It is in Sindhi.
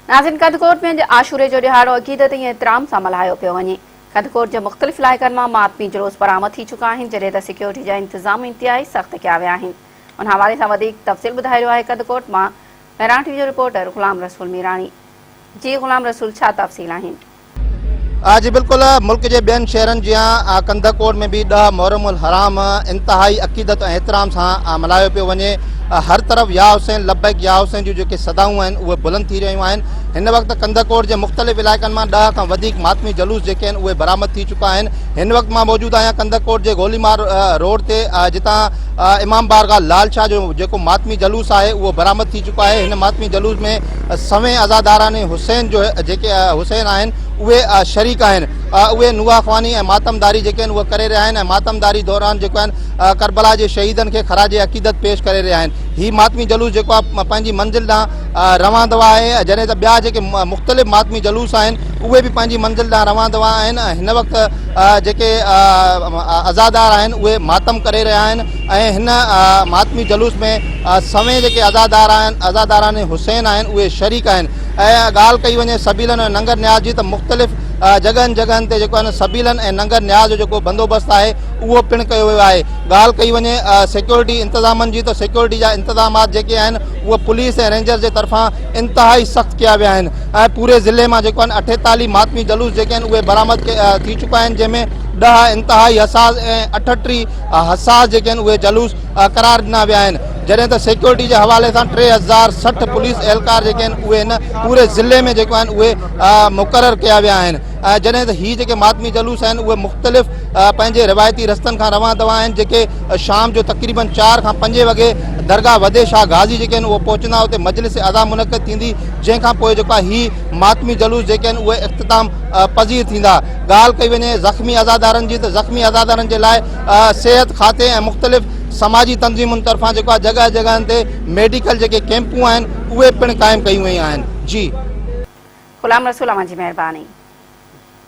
ناظرين ڪنڌڪوٽ ۾ اڄ عاشوري جو ڏهاڙو عقيدت ۽ احترام سان ملهايو پيو وڃي. ڪنڌڪوٽ جي مختلف علائقن مان ماتمي جلوس برآمد ٿي چڪا آهن جڏهن ته سيڪيورٽي جا انتظام انتهائي سخت ڪيا ويا آهن. ان حوالي سان وڌيڪ تفصيل ٻڌائي رهيو آهي ڪنڌڪوٽ مان مهراڻ ٽي وي جو رپورٽر غلام رسول ميراڻي. جي غلام رسول ڇا تفصيل آهن؟ جي بلڪل ملڪ جي ٻين شهرن جيان ڪنڌڪوٽ ۾ به 10 محرم الحرام انتهائي عقيدت ۽ احترام سان ملهايو پيو وڃي هر طرف يا حسين لبيڪ يا حسين جون جيڪي صدائون آهن اهي بلند ٿي رهيون آهن هن وقت ڪنڌڪوٽ جي مختلف علائقن مان 10 کان وڌيڪ ماتمي جلوس جيڪي آهن اهي برآمد ٿي چڪا آهن هن وقت مان موجود آهيان ڪنڌڪوٽ جي گوليمار روڊ تي جتان امام بارگاهه لال شاهه جو جيڪو ماتمي جلوس آهي اهو برآمد ٿي چڪو آهي هن ماتمي جلوس ۾ سوين عزاداران حسين جو جيڪي حسين آهن اهي شريڪ آهن اهي نوحه خواني ۽ ماتمداري جيڪي آهن اهي ڪري رهيا آهن ۽ ماتمداري دوران جيڪو آهن ڪربلا جي شهيدن کي خراج عقيدت پيش ڪري رهيا آهن هي ماتمي جلوس جيڪو آهي پنهنجي منزل ڏانهن روان دوان آهي جڏهن ته ٻيا جيڪي مختلف ماتمي جلوس آهن اهي به پنهنجي منزل ڏانهن روان دوان آهن هن وقت جيڪي عزادار آهن اهي ماتم ڪري رهيا آهن ۽ هن ماتمي جلوس ۾ سوين جيڪي عزادار آهن عزاداران حسين آهن اهي شريڪ آهن ۽ ڳالهه ڪئي وڃي سبيلن ۽ ننگر نياز جي ته مختلف جڳهن جڳهن تي جيڪو آهي سبيلن ۽ ننگر نياز جو جيڪو بندوبست آهي اهو پڻ ڪيو ويو آهي ڳالهه ڪئي وڃي سيڪيورٽي انتظامن جي ته سيڪيورٽي جا انتظامات جيڪي آهن اهي پوليس ۽ رينجرز جي طرفان انتهائي سخت ڪيا ويا آهن ۽ پوري ضلعي مان جيڪو آهن 48 ماتمي جلوس جيڪي آهن اهي برآمد ٿي چڪا آهن جنهن ۾ 10 انتهائي حساس ۽ 38 حساس جيڪي آهن اهي جلوس قرار ڏنا ويا آهن جڏهن ته سيڪيورٽي جي حوالي سان 3060 پوليس اهلڪار جيڪي آهن اهي هن پوري ضلعي ۾ جيڪو آهن اهي مقرر ڪيا ويا آهن جڏهن ته هي جيڪي ماتمي جلوس آهن اهي مختلف پنهنجي روايتي رستن کان روان دوان آهن جيڪي شام جو تقريبن 4 کان 5 وڳي درگاهه وڌي شاهه غازي جيڪي آهن اهي پهچندا اتي مجلس عزا منعقد ٿيندي جنهن کان پوء جيڪو آهي هي ماتمي جلوس جيڪي آهن اهي اختتام پذير ٿيندا. ڳالهه ڪئي وڃي زخمي عزادارن جي ته زخمي عزادارن جي لاء صحت کاتي ۽ مختلف سماجي تنظيمن طرفان جيڪو آهي جڳهه جڳهن تي ميڊيڪل جيڪي ڪيمپون آهن اهي پڻ قائم ڪيون ويون آهن. جي. غلام رسول اوهان جي مهرباني.